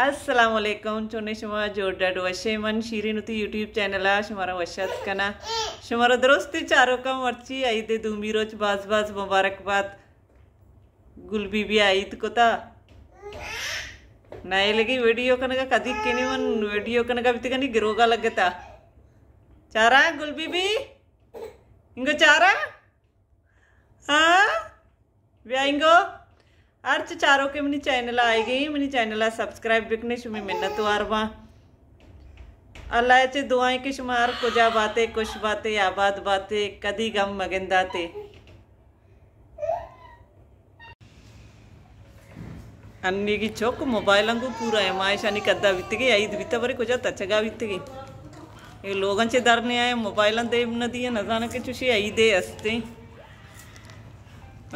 السلام علیکم، چونے شما؟ جوڑ ڈاڈ وشے؟ من شیرین وتی یوٹیوب چینل ءَ شمارا وش اتک کناں۔ شمارا درستی چاروکاں مرچی عید ءِ دومی روچ باز باز مبارک بات۔ گل بی بی ءَ عید کتا۔ نہ لگی ویڈیو کنگا، کدی کنی من ویڈیو کنگا بیتگنی گروگا لگتا۔ چارا گل بی بی؟ انگو چارا؟ ہاں؟ بیا انگو۔ ہرچ چاروکے منی چینل ءَ آئیگی، منی چینل ءَ سبسکرائب بکنے، شمی منت وار باں۔ اللہ ءَ چہ دعائیں کہ شما ہر کجا باتے، خوش باتے، آباد باتے، کدی غم مگنداتے۔ انیگی چک موبائلاں گوں پورا ایں، ما اشانی کدا بیتگی، عید بیتا برے کجا تچگا بیتگی۔ اے لوگاں چہ در نیائے، موبائلاں دیم نہ دیے، نزاناں کہ چوشی عیدے استیں۔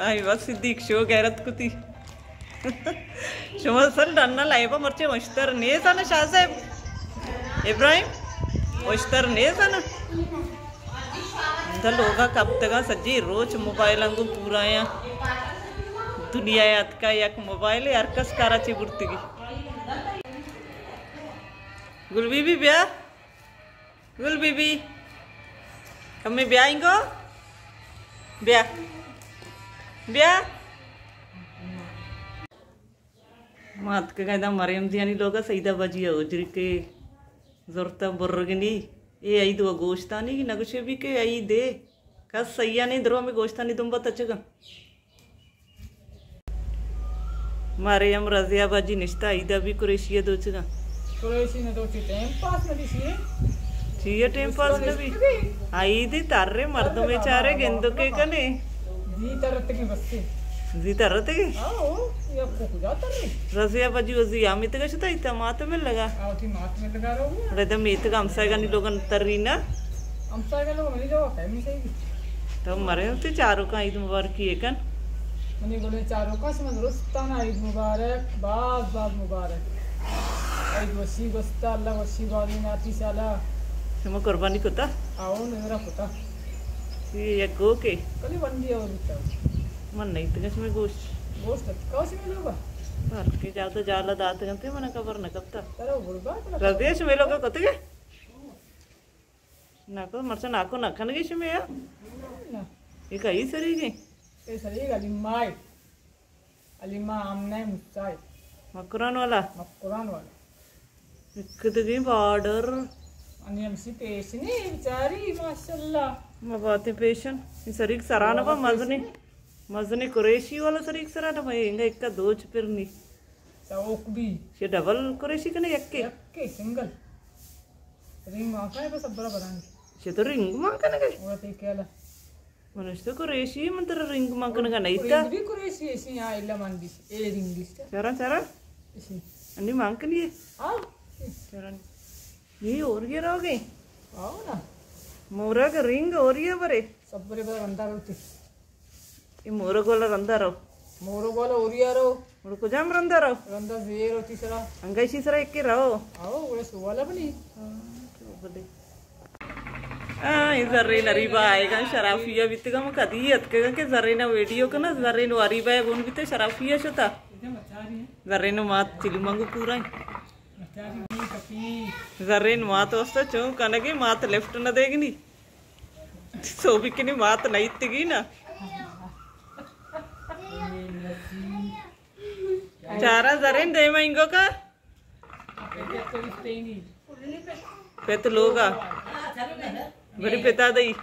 آئی بس صدیق شو غیرت کتی۔ شما سر ڈنا لائبا مرچی وشتر نیسان شاہ صاحب۔ ابراہیم، وشتر نیسان۔ دا لوگا کپتگاں سجی روچ موبائلاں گوں پورایاں۔ دنیا ءَ اتکا یک موبائل ہر کس کارا چی برتگی۔ گل بی بی بیا۔ گل بی بی۔ کمے بیا انگو۔ بیا۔ بیا۔ ما اتکگاں ادا مریم جیانی لوگا، سعیدہ باجی ءَ اجری کہ زرتا برگنی۔ اے عید و گوشتانی نگوشے بی کہ عید اے۔ کس سیانی درو میں گوشتانی دنبا تچگا۔ مریم رضیہ باجی نشتا، عیدا بی قریشی دوچگا۔ قریشی نہ دوچی، ٹائم پاس نہ بی شیرین۔ چیئے ٹائم پاس نہ بی؟ عیدی ترے مردمے چارے گندو کے کنے۔ زی ترتگی بس۔ زی ترتگی؟ آؤ، یا کو کجا ترے؟ رضیہ باجی وزی آمیتگا شتا، ایتا مات ملگا۔ آؤ، تی مات ملگا رہو۔ بڑے دم ایتگا ہمسایگانی لوگن تری نا۔ ہمسایگا لوگ منی لوگ کمی صحیح۔ تو مرے تی چاروکاں عید مبارکی کن۔ منی گلیں چاروکاں شما درستانا عید مبارک، باز باز مبارک۔ عید وشی گوستا، اللہ وشی بازی ناتی سالا۔ شما قربانی کتا؟ آؤ نظرہ کتا۔ چی یک گوکے؟ کلی ونڈی اور بیتا۔ من نہیں تگش میں گوشت۔ گوشت اتکا شما لوگا؟ ہر کے جاتا جالا دات گنتے من خبر نہ کپتا۔ ترا غربا ترا۔ رضیہ شما لوگا کتگے؟ ناکو، مرچاں ناکو نہ کنگی شمے یا؟ نہ۔ یہ کئی سریگی؟ یہ سریگ علی مائی۔ علی ماں آمنہ موسیٰ۔ مکران والا؟ مکران والا۔ اکدگی بارڈر۔ انی ہمشی پیشنی بیچاری، ماشاءاللہ۔ ما باتی پیشن۔ یہ سریگ سرانہ با مزنی۔ مزنی قریشی والا سریگ سرانہ با، یہ انگا اکا دوچ پرنی۔ چوک بی۔ یہ ڈبل قریشی کنے یکے؟ یکے، سنگل۔ رنگ مان کنے بس ابرا برانی۔ چہ تو رنگ مان کنے گئے؟ اور تے کیا لا؟ منش تو قریشی من تر رنگ مان کنے گا نہیں تا۔ رنگ بی قریشی ایسی یہاں الا مان بی۔ اے رنگ بی۔ چرا، چرا؟ ایسی۔ انی مان کنی ہے؟ ہاں۔ چرا؟ یہ اور یہ رہو گے؟ آؤ نا۔ مورا کا رنگ اور یہ برے؟ سب برے برا رندا روتی۔ اے مورگ والا رندا رو۔ مورگ والا اوریا رو۔ اور کجام رندا رو؟ رندا زیر ہوتی سرا۔ انگا ایشی سرا ایک کے رو۔ آؤ، وہ سوالا بنی۔ ہاں، اے زرین اریبا آئے گا، شرافیہ بیتگا، من کدی اتکگا کہ زرین ویڈیو کنا، زرین اریبا گون بیتے شرافیہ شتا۔ زرین مات چلی منگو پورا۔ زرین مات واسطہ چون کنگی، مات لفٹ نہ دیگنی۔ سوبی کنی مات نہ ایتگی نا۔ چارا زرین دیما انگو کا۔ پت لوگا۔ بری پتا دئی۔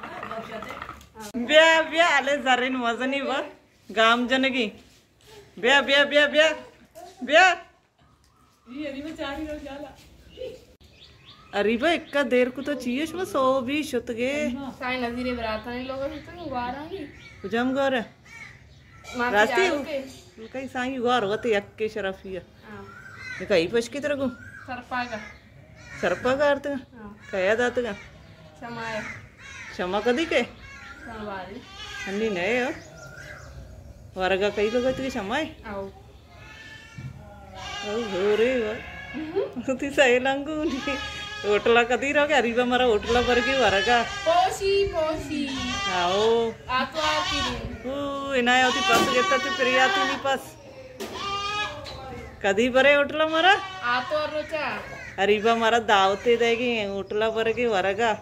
بیا، بیا، الے زرین وزنی با۔ گام جنگی۔ بیا، بیا، بیا، بیا۔ بیا۔ اریبا اکا دیر کتا چیئے شما سوبی شتگے؟ سائیں نظیر براتانی لوگا شتگے گوارانی۔ کجام گوارا؟ راستی؟ کئی سائیں گوار وت یکے شرافیہ۔ ہاں۔ کئی پشکی ترگو؟ سرپاگا۔ سرپاگا آرتگا؟ ہاں۔ کیا داتگا؟ شمایا۔ شما کدی کے؟ شماری۔ ہنی نئے ہو؟ ورگا کئی لوگا تگی شمائے؟ آؤ۔ او ہورے وا۔ تی سیلانگو نی۔ ہوٹلا کدی روگے؟ اریبا مارا ہوٹلا برگی ورگا۔ پوشی، پوشی۔ آؤ۔ آتوار کی دن۔ او، انایا ہوتی پس گتا چو پریاتی نی پس۔ کدی برے ہوٹل ءَ مارا؟ آتوار روچا۔ اریبا مارا دعوتے دئیگی، ہوٹل ءَ برگی ورگا۔